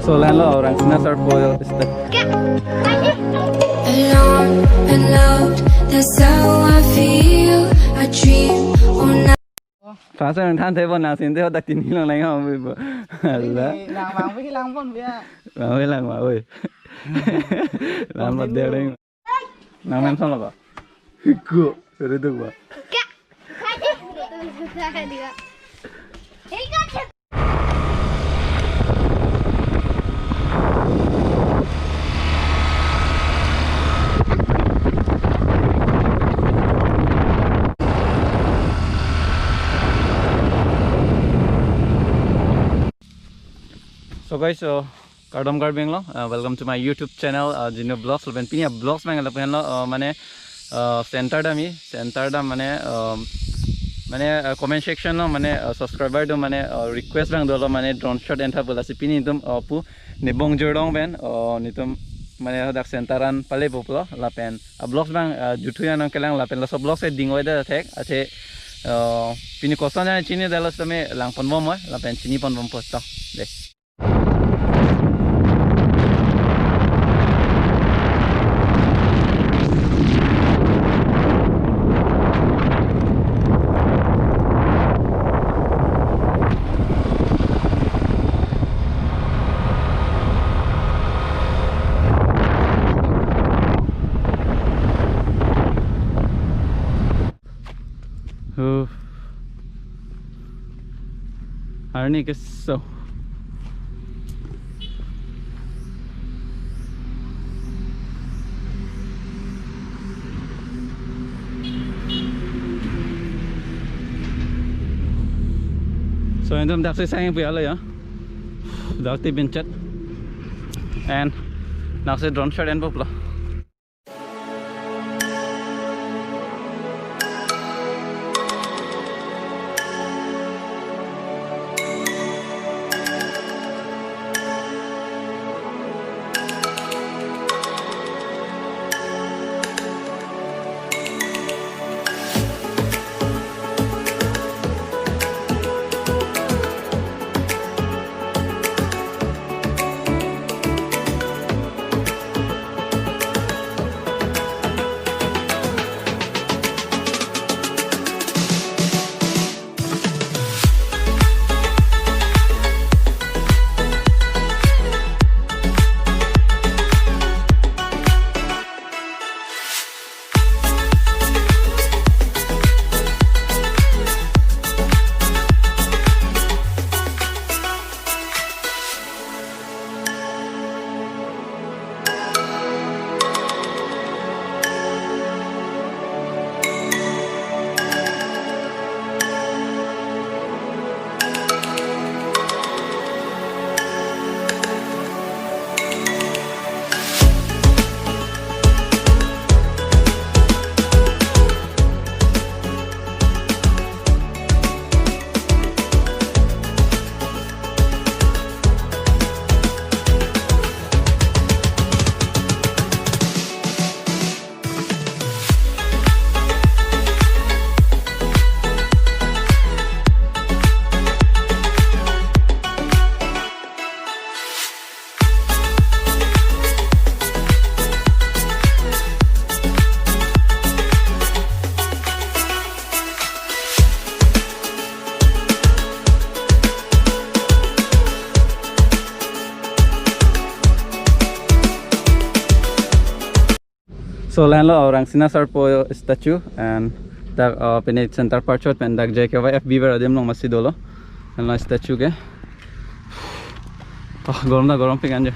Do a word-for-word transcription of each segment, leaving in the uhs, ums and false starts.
So, lahenlo, Rangsina Sarpo esta. Alone and loved, that's how I feel. I dream all night. First time than table na sin de dak tini long lang ha bu. Allah. Ini lang bang, wih lang pon biya. Lang wih lang ma, oi. Lang ma de lang. Nang mem son lo ba? Ko, sere duk ba. So guys, so kardom Karbi Anglong, uh, welcome to my YouTube channel, uh, Jinu Vlogs. Lapen pini a-vlogs abang lapu henlo, uh, mane, uh, center dam, center dam mane, uh, mane, uh, comment section lo mane, uh, subscriber atum mane, uh, request abang dolo mane drone shot entha pu, lasi pini netum, uh, pu Nibong Jordong pen, uh, netum mane dak center an pale pulo lapen a-vlogs abang, uh, juthu ya nang kelang lapen laso vlogs e ding oi da thek, athe, uh, pini koson ya chinidetlo sitame lang pon bom oi, lapen chini pon bom po to. De. Uff. Arni keso. So, netum daksi sang puya lo ya. Dak ti bencet. And daksi drone shot en pulo. So, lahenlo, uh, Rangsina Sarpo statue and dak, uh, pine center part chot pen dak J K Y F B ver adim along masi dolo. Lahenlo statue ke. Oh, gorom ta gorom pik anje.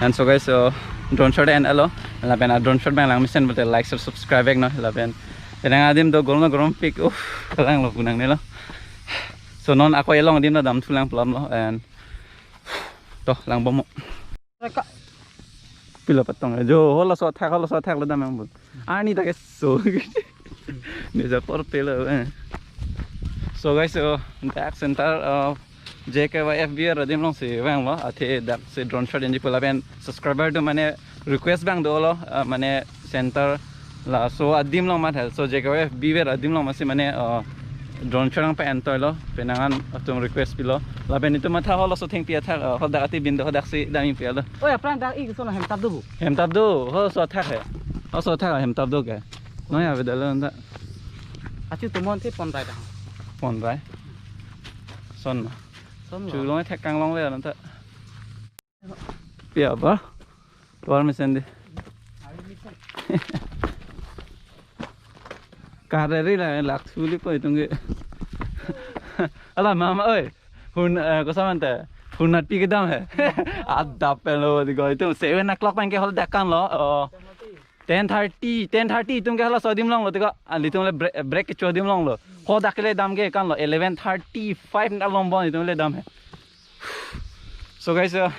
And so guys, so drone shot en-etlo. Lapen a-drone shot abang lang mesen pulote like, share, subscribe vek non. Lapen penang adim do gorom ta gorom pik. Uff, kalang lo punang nelo. So non ako elong adim ta damthu lang pulo and to lang bom. Reka. Pilo patong. Jo, holo so thak, holo so thak lo dam yang bu. Arni ta keso. Ni ja por pelo, eh. So guys, so dak center, uh, J K Y F B ver adim along si vanglo, athe dak si drone shot enji pu lapen subscriber atum mane request abang dolo, uh, mane center laso adim along mat hel. So J K Y F B ver adim along masi mane, uh, Drone shot nangpa-entoilo, penang an atum request pilo. Lapen itum matha halaso thengpi athak, eh, hadak ati bin do, hadak si damji pu alo. Oi, aphrang dak ik sono hem tap do bu. Hem tap do, halaso athak he. Halaso athak hem tap do ke. Noi avedetlo anta. Achu tumon te pon rai dak. Pon rai. Son ma. Son ma. Chulong thek kanglongle anta. Pia ba? Tovar mesen de. Kareri la lak thuli po itum ke. Ala mama oi. Hun, eh, kosa mante. Hun natpi kedam he. Adap pelo di ko itum seven o'clock pen ke haladak kan lo. Oh. Ten thirty, ten thirty itum ke halaso adim longlo tiko. Alitum le break, break kecho adim longlo. Hadak le dam ke kan lo eleven thirty-five na lombon itum le dam he. So guys, uh,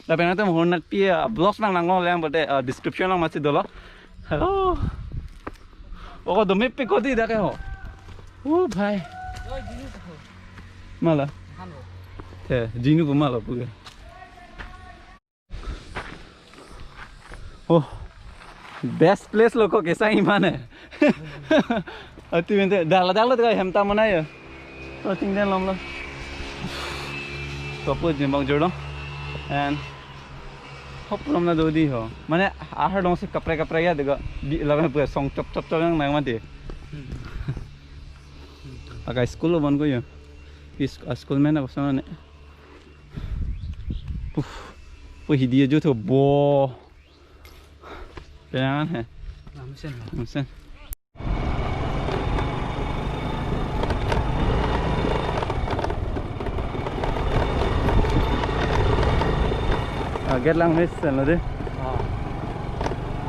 lapen atum hun natpi, uh, vlogs nang nanglongle ang bote, uh, description along masi dolo. Hello. Oko domi pe kodi dak ke ho. Oh bhai. Mala. Te, jinu pu mala pu ke. Oh, best place lo ko kesang iman he. Ati mente, dak la dak la dak hem tap mana ya. Oh, chingden lom lo. Ko pu Jimbang Jurdong. And hop lom na do di ho. Mane ahar dong si kaprek kaprek ya dega. Di la pu song chop chop chop yang nang mati. Pakai school lo bon ko ya. Is school men ako sana ne. Puh. Puh, hidi ajo tho bo. Penang an he. Lamsen. Lamsen. Ah, gate lang mesen lo de. Ah.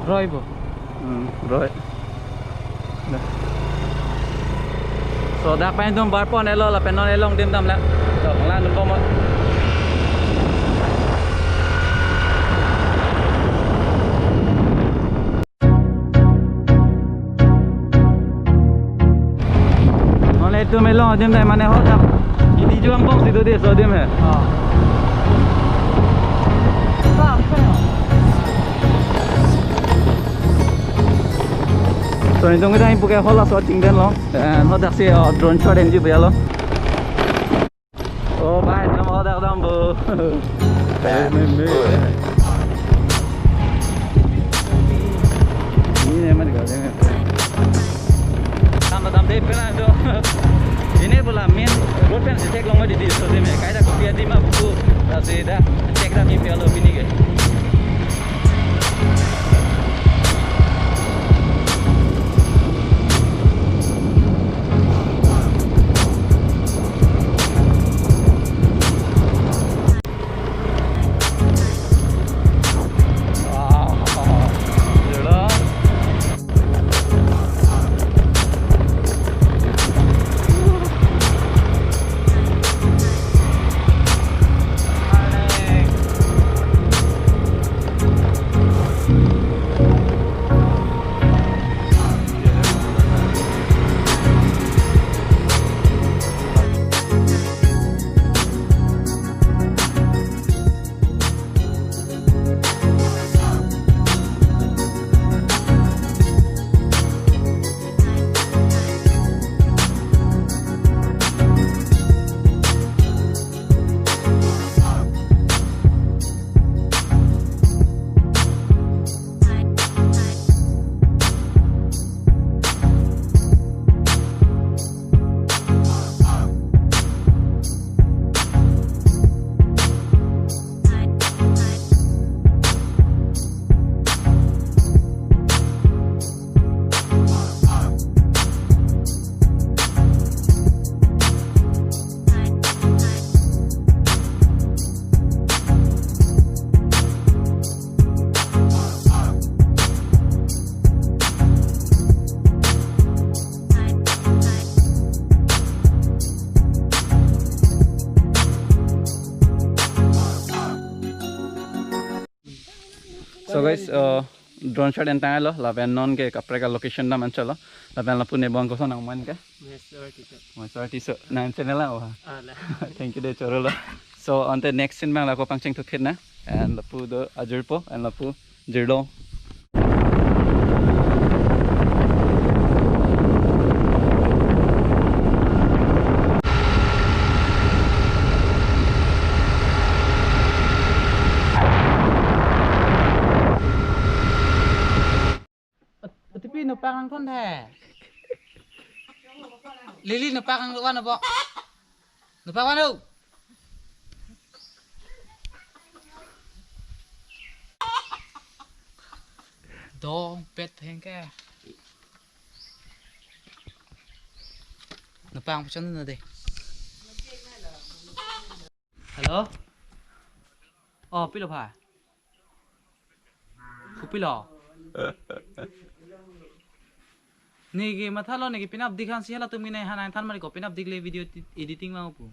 Roi bo. Hmm, roi. So, dak pen itum bar pon-etlo lapen non elong dim dam la. So, lang dum komo. Non itum elong adim dai mane hadak. Hidi juang bong situ di so adim he. Ah. So, itum kita ipu ke halaso chingden lo. Eh, hadak si, oh, drone shot enji pu alo. Oh, bhai, dam hadak dam bo. Bam. Me, me. Ini memang kalau ini. Dam dam de pena do. Ini bola main road pen si theklong di di so de me. Kaida kopi adim apu. Lasi dak check dam ni pu alo pini ke. So guys, uh, drone shot entanglo, lapen non ke kaprek a-location dam anchotlo, lapen lapu ne bang koson nang man ke? Maheswar Tisso. Maheswar Tisso. Nang channel lang wa. Ah, la. Thank you de choro lo. So, ante next scene bang lako pangcheng thukit na. And lapu do ajurpo, and lapu Jurdong. Nangphan the. Lili, nangphan van abo. Nangphan van o. Dong pet hengke. Nangphan pachon na de. Hello? Oh, pilo pha. Kopilo? Neke mathalo, neke penap dik han si halatum mine hanang than mari ko, penap dik le video ti-, editing ma pu.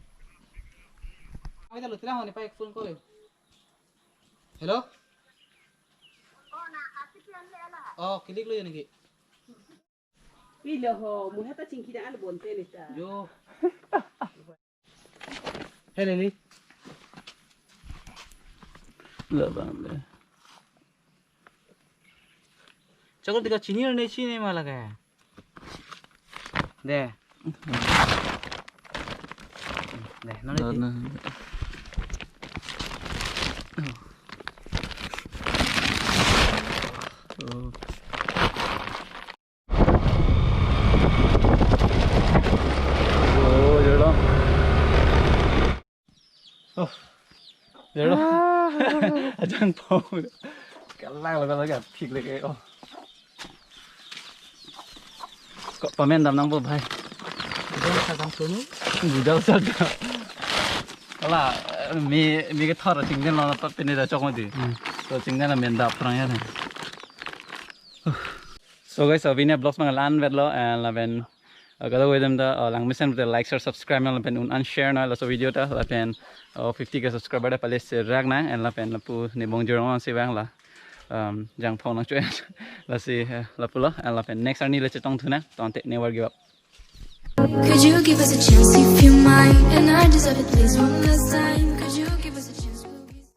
Ai ta lo tira hone pa ek phone call. Hello? Oh, kilik lo ya neke. Pilo ho, muhata chingki dan al bonte neta. Yo. Hey, Lily. Labang le. Chakol tika chini ne chini ma lage. De. De, non iti. Oh. Oh, jalo. Oh. Jalo. Ajang pau. Kalang lo, kalang ya, phik le ke. Oh. Ko pamen dam nangpo, bhai. Budal sa dam sunu. Budal sa dam. Ala, mi, mi kethor chingden lo, pa pene da chok mati. Hmm. So chingden la men dap prang ya. So guys, so pini vlogs mang lan vetlo, and lapen, uh, kada wedem da, uh, langmesen te like, share, subscribe nang lapen un an share nang laso video ta, lapen, uh, fifty K subscriber ta pale serak nang, and lapen lapu ne bong jorong si vang la, um, jangphong nang chuen. Lasi, uh, lapulo, and lapen next arni le chetong thu nang, don't take, never give up. Could you give us a chance if you might? And I deserve it, please, one last time. Could